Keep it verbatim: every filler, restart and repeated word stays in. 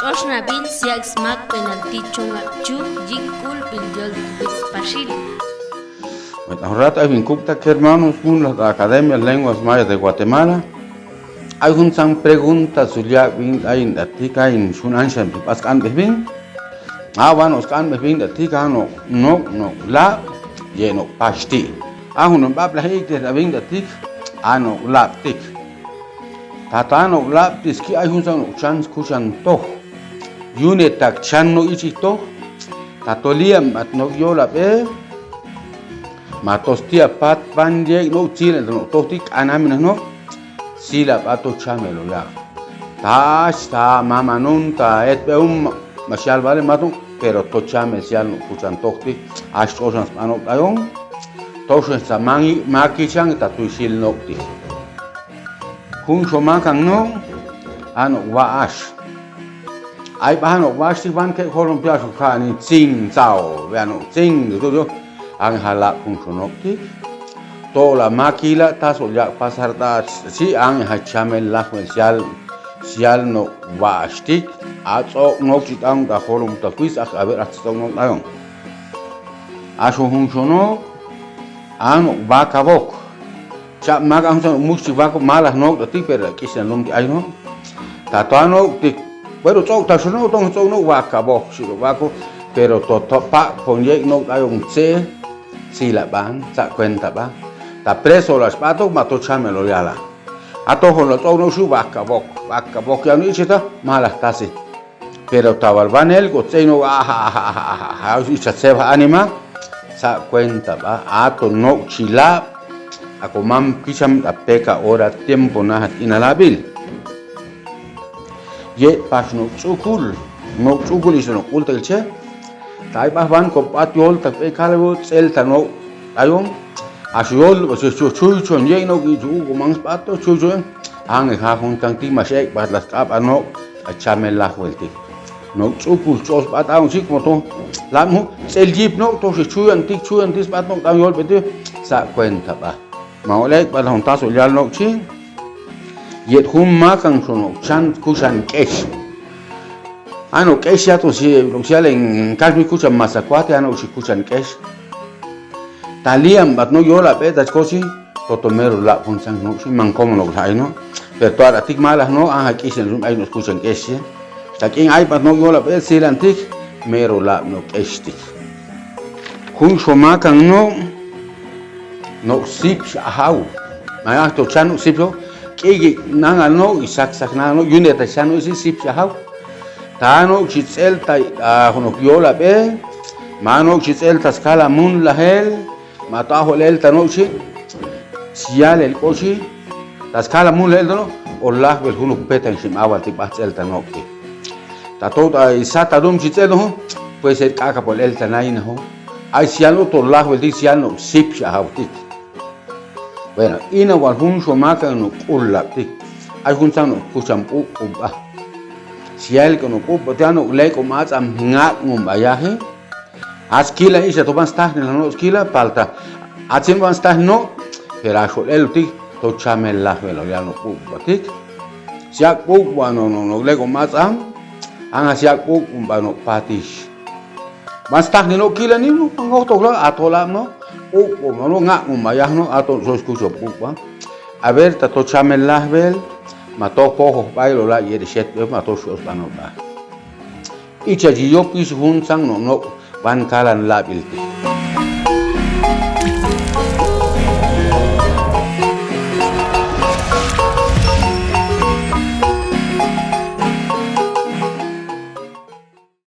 Tx'ox nabil siak smak penalti chunga chu yik kul bil yol wits paxil. Bueno, ahora ta bin kupta hermanos, kun la Academia de Lenguas Mayas de Guatemala. Ay jun san pregunta suliak bin, ay, atik, ay, xhun anxan, pas kan bin. Awa no skan me bin da tik ano, no, no, la, ye no, pasti. Ahu no bab la hik de bin da tik, ano, la, tik. Tata no, la, tiski ay jun san no, chance kuchan to. Yune tak chan no ichi to. Tato liam at no yo la be. Matos tia pat ban ye no chile no to tik anamina no. Sila ba to chame lo ya. Tax ta mama nun ta et be un masial vale mato, pero to chame sial no kuchan tokti, ax osan spano tayon. Toxen sa mangi, maki chang ta tu sil nokti. Jun so makan no, ano wa ax. Ay ba no wa ax si ban ke holon pia su kani, tsin sao, vea no, tsin, tu yo. Anja la jun so nokti. To la makila ta so ya pasar ta si anja chame la jun sial, sial no wa ax tik. A tso nok si tan ta holon ta kuis a ver a tso nok tayon. Aso jun so no, ano wa kabok. Cha maka jun san muxi bako mala nok ti pero kisa lum ti ay no. Tato ano ti bueno tsok ta shuno ton tsok no wa kabok si bako pero to to pa pon ye no ay un tse si la ban sa cuenta ba. Ta preso la spato mato chame lo yala. Ato hon lo tsok no shu wa kabok, wa kabok ya no ichita mala tasi. Pero tabalbanel, gotseno, aja, aja, aja, aja, aja, icha tseba anima, sa cuenta ba, ato no chila, ako mam kicham apeka ora tiempo najat inalabil. Ye pas no tsukul, no tsukul iso no kulta ilche. Tai ba ban ko pat yol tak pe kalbo tsel ta no ayon. Asu yol, asu chu chu chon ye no ki chu ko mang spato chu chu. Ang e ha hon tang ti mas ek ba las kap ano. Achame la huelti. No tsukul chos bat aun si como to. La mu tsel yip no to si chuyan tik chuyan tis bat no tan yol beti. Sa cuenta ba. Ma ole ba la hon taso yal no chi. Yet hum makan so no chan kusan kesh. Ano kesh ya to si lo sial en kasmi kuchan masakuate ano si kuchan kesh. Talian bat no yola pe ta kosi. Toto mero la hon san no si man como no la no. Pero to ara tik mala no anja kisen rum ay no kuchan kesh. Takin ay pat no yola pe silan tik mero la no kesh tik. Jun so makan no no sip ahau. Maya to chan no sip yo. Kiki nanga no isak sak nanga no yune ta chan no isi sip ahau. Ta no chi tsel ta hono yola pe. Ma no chi tsel ta skala mun la hel. Matajo el ta nochi, sial el kochi, ta skala mun el ta no, o lajbel junu petan shim awal ti batsel ta noki. Ta tot ay sata dum chitsel no, pues el kaka pol el ta naina ho. Ay sial no to lajbel ti sial no sip sha hautik. Bueno, ina wal jun so maka no kullaptik. Ay jun san no kuchan pu ba. Sial ko no pu ba, tiano leko matsam ngak ngum bayaje. Askila isa to ban stajni no skila palta. Atsin ban stajni no, pero axol elutik to chamel lajbel ya no pukbatik. Siak pukba no no no leko matsam. Anga siak pukba no patish. Ban stajni no kila ni no pango to kla atola no. Pukba no nga no mayaj no ato so escucho pukba. A ver ta to chamel lajbel. Mato pojo bailo la yeri shet mato shos bano ba. Icha yiyop isu jun san no no ban kalan labilti.